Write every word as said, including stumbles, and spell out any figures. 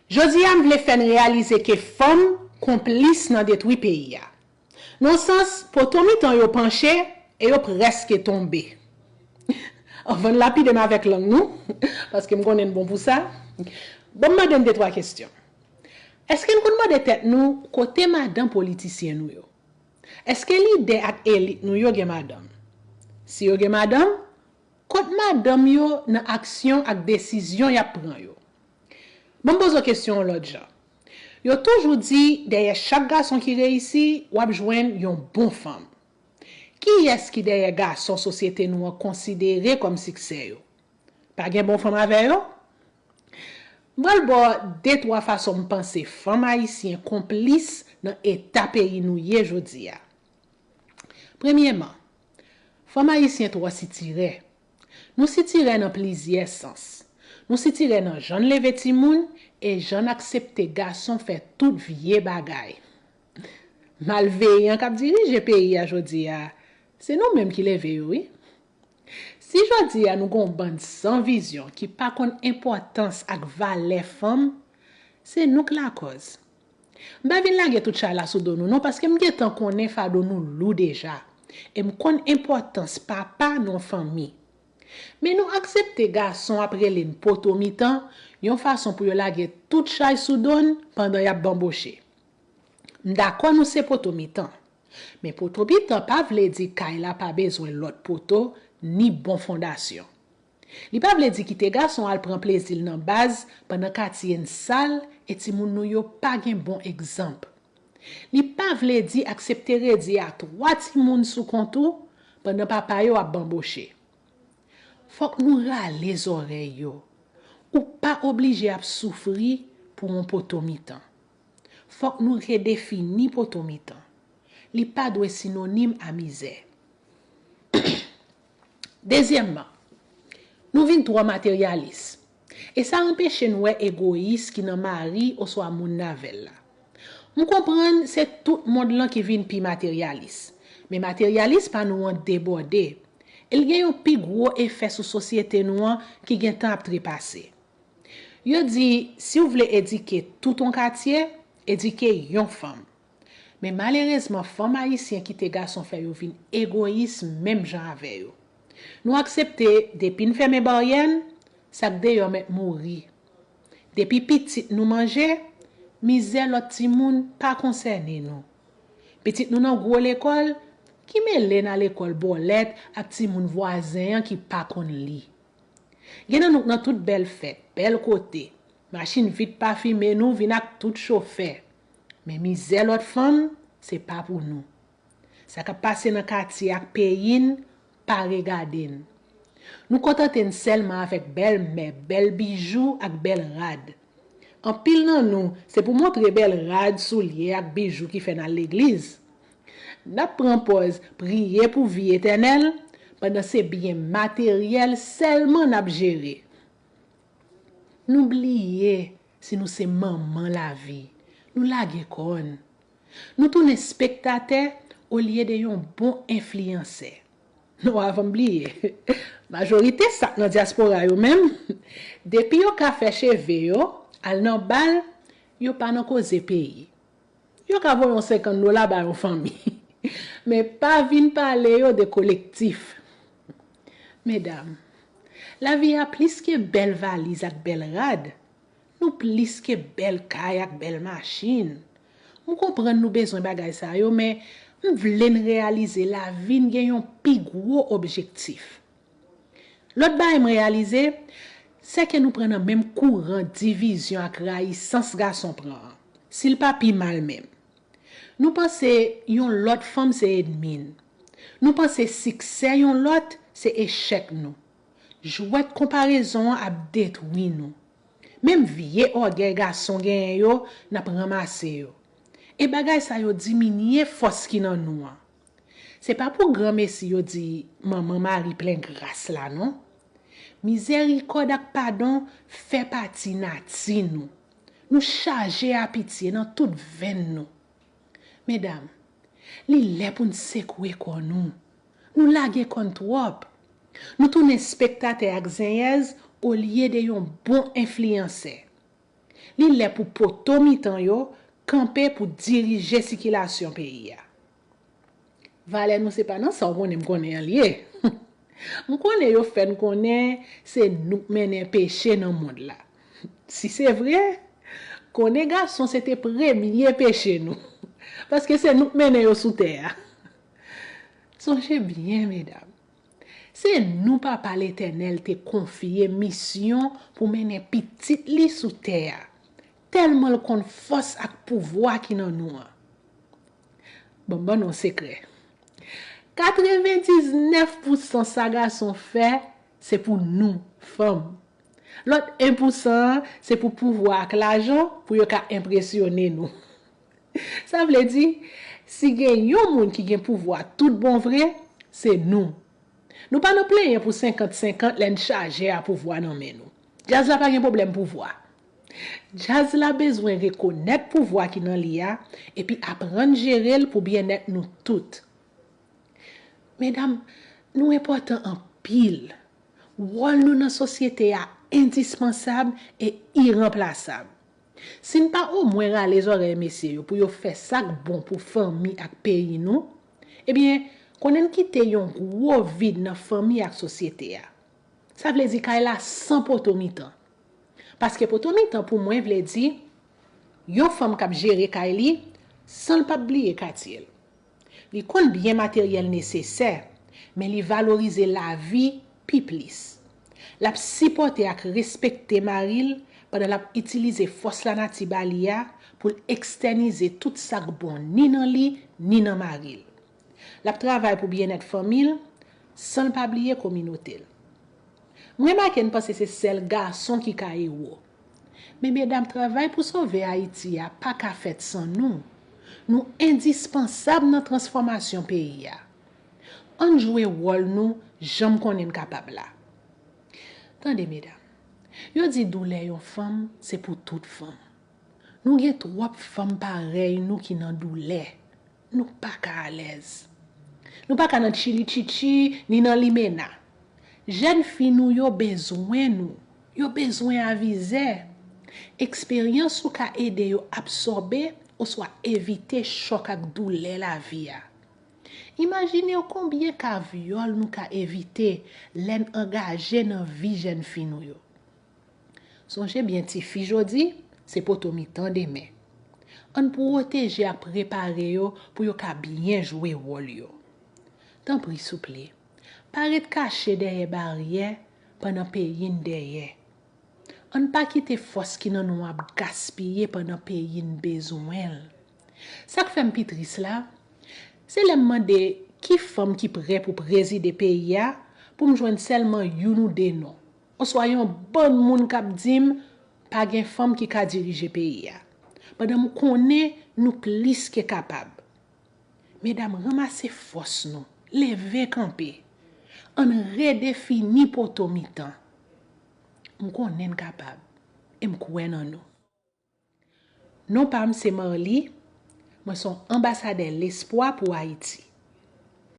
Jodi a, m vle fè n reyalize ke fanm konplis nan detwi peyi a. Nan yon sans, poto mitan yo panche e yo prèske tonbe. Anvan n lapide m avèk lang nou, paske m konnen n bon pou sa, ban m mande n de twa kesyon. Èske n konn mande tèt nou kote madanm politisyen nou yo? Èske lidè ak elit nou yo gen madanm? Si yo gen madanm, kot madanm yo nan aksyon ak desizyon y ap pran yo? Ban m poze w kesyon yon lòt jan. Yo toujou di, dèyè chak gason ki reyisi, w ap jwenn yon bon fanm. Kiyès ki dèyè gason sosyete nou an konsidere kòm siksè yo? Pa gen bon fanm avè yo? M pral ba w de twa fason m panse fanm ayisyen konplis nan eta peyi nou ye jodi a. Premyèman, fanm ayisyen twò sitirè. Nou sitirè nan plizyè sans. Nou sitirè nan jan n leve timoun e jan n aksepte gason fè tout vye bagay. Malveyan k ap dirije peyi a jodi a, se nou menm ki leve yo, wi. Si jodi a nou gen yon bann san vizyon ki pa konn enpòtans ak valè fanm, se nou k lakòz. M pa vin lage tout chay la sou do nou non, paske m gentan konnen fado nou lou deja. E m konn enpòtans papa nan yon fanmi. Men nou aksepte gason ap rele n poto mitan, yon fason pou yo lage tout chay sou do n pandan y ap banboche. M dakò nou se poto mitan. Men poto mitan pa vle di kay la pa bezwen lòt poto, ni bon fondasyon. Li pa vle di kite gason al pran plezi l nan baz pandan katye n sal e timoun nou yo pa gen bon egzanp. Li pa vle di aksepte redi a twa timoun sou kont ou pandan papa yo ap banboche. Fòk nou rale zòrèy yo. Ou pa oblije ap soufri pou yon poto mitan. Fòk nou redefini poto mitan. Li pa dwe sinonim a mizè. Dezyèmman, nou vin twò materyalis. E sa anpeche n wè egoyis ki nan mari oswa moun n avè l la. M konprann se tout mond lan ki vin pi materyalis. Men materyalis pa nou an debòde. E l gen yon pi gwo efè sou sosyete nou an ki gentan ap trepase. Yo di, si w vle edike tout yon katye, edike yon fanm. Men malerezman, fanm ayisyen kite gason fè yo vin egoyis menm jan avè yo. Nou aksepte depi n fèmen baryè n, sa k deyò mèt mouri. Depi pitit nou manje, mizè lòt timoun pa konsène nou. Pitit nou nan gwo lekòl, ki mele n a lekòl bòlèt ak timoun vwazen an ki pa konn li. Gen nan nou k nan tout bèl fèt, bèl kote, machin vit pafime nou vin ak tout chofè. Men mizè lòt fanm, se pa pou nou. Sa k ap pase nan katye ak peyi n pa regade n. Nou kontante n sèlman avèk bèl mèb, bèl bijou ak bèl rad. Anpil nan nou, se pou montre bèl rad, soulye ak bijou ki fè n al legliz. N ap pran pòz priye pou vi etènèl, pandan se byen materyèl sèlman n ap jere. Nou bliye si nou se manman lavi. Nou lage kò n. Nou tounen spektatè olye de yon bon enfliyansè. Non, avan m bliye, majorite sa k nan dyaspora yo menm, depi yo ka fè cheve yo, al nan bal, yo pa nan koze peyi. Yo ka voye yon senkant dola ba yon fanmi. Men pa vin pale yo de kolektif. Medam, lavi a plis ke bèl valiz ak bèl rad. Nou plis ke bèl kay ak bèl machin. M konprann nou bezwen bagay sa yo, men m vle n reyalize lavi n gen yon pi gwo objektif. Lòt bagay m reyalize, se ke nou pran nan menm kouran divizyon ak rayisans gason pran an, si l pa pi mal menm. Nou panse yon lòt fanm se ènmi n. Nou panse siksè yon lòt se echèk nou. Jwèt konparezon an ap detwi nou. Menm vye ògèy gason genyen yo, n ap ranmase yo. E bagay sa yo diminye fòs ki nan nou an. Se pa pou granmesi yo di manman Mari plen gras la non. Mizèrikòd ak padon fè pati nati nou. Nou chaje a pitye nan tout venn nou. Medam, li lè pou n sekwe kò nou. Nou lage kò n twòp. Nou tounen spektatè ak zenyèz olye de yon bon enfliyansè. Li lè pou poto mitan yo kanpe pou dirije sikilasyon peyi a. Valè nou se pa nan sa w konnen m konnen an l ye. M konnen yo fè n konnen se nou k mennen peche nan mond la. Si se vre, konnen gason se te premye peche nou. Paske se nou k mennen yo sou tè a. Sonje byen, medam. Se nou Papa Letènèl te konfye misyon pou mennen pitit li sou tè a, tèlman l konn fòs ak pouvwa ki nan nou an. Ban m ban nou yon sekrè. Katrevendiznèf pousan sa gason fè, se pou nou, fanm. Lòt en pousan an, se pou pouvwa ak lajan, pou yo ka enpresyone nou. Sa vle di, si gen yon moun ki gen pouvwa tout bon vre, se nou. Nou pa nan plenyen pou senkant senkant lè n chaje a pouvwa nan men nou. Djaz la pa gen pwoblèm pouvwa. Djaz la bezwen rekonèt pouvwa ki nan li a, epi aprann jere l pou byennèt nou tout. Medam, nou enpòtan anpil. Wòl nou nan sosyete a endispansab e iranplasab. Si n pa omwen rale zòrèy mesye yo pou yo fè sa k bon pou fanmi ak peyi nou, ebyen, konnen n kite yon gwo vid nan fanmi ak sosyete a. Sa vle di kay la san poto mitan. Paske poto mitan pou mwen vle di yon fanm k ap jere kay li san l p ap bliye katye l. Li konn byen materyèl nesesè, men li valorize lavi pi plis. L ap sipòte ak respekte mari l pandan l ap itilize fòs lanati ba li a pou l ekstènize tout sa k bon ni nan li ni nan mari l. L ap travay pou byennèt fanmi l san l pa bliye kominote l. M remake n panse se sèl gason ki ka ewo. Men medam, travay pou sove Ayiti a pa ka fèt san nou. Nou endispansab nan transfòmasyon peyi a. Ann jwe wòl nou jan m konnen n kapab la. Tande medam, yo di doulè yon fanm se pou tout fanm. Nou gen twòp fanm parèy nou ki nan doulè. Nou pa ka alèz. Nou pa ka nan tchili tchitchi ni nan limena. Jèn fi nou yo bezwen nou. Yo bezwen avizè. Eksperyans ou ka ede yo absòbe oswa evite chòk ak doulè lavi a. Imajine w konbyen ka vyòl nou ka evite lè n angaje nan vi jèn fi nou yo. Sonje byen, tifi jodi, se poto mitan demen. Ann pwoteje ak prepare yo pou yo ka byen jwe wòl yo. Tanpri, souple, pa ret kache dèyè baryè pandan peyi n dèyè. Ann pa kite fòs ki nan nou ap gaspiye pandan peyi n bezwen l. Sa k fè m pi tris la, se lè m mande ki fanm ki prè pou prezide peyi a, pou m jwenn sèlman youn ou de non, oswa yon bann moun k ap di m pa gen fanm ki ka dirije peyi a, pandan m konnen nou plis ke kapab. Medam, ranmase fòs nou, leve kanpe. Ann redefini poto mitan. M konnen n kapab, e m kwè nan nou. Non pa m se Marly, mwen se yon anbasadè lespwa pou Ayiti.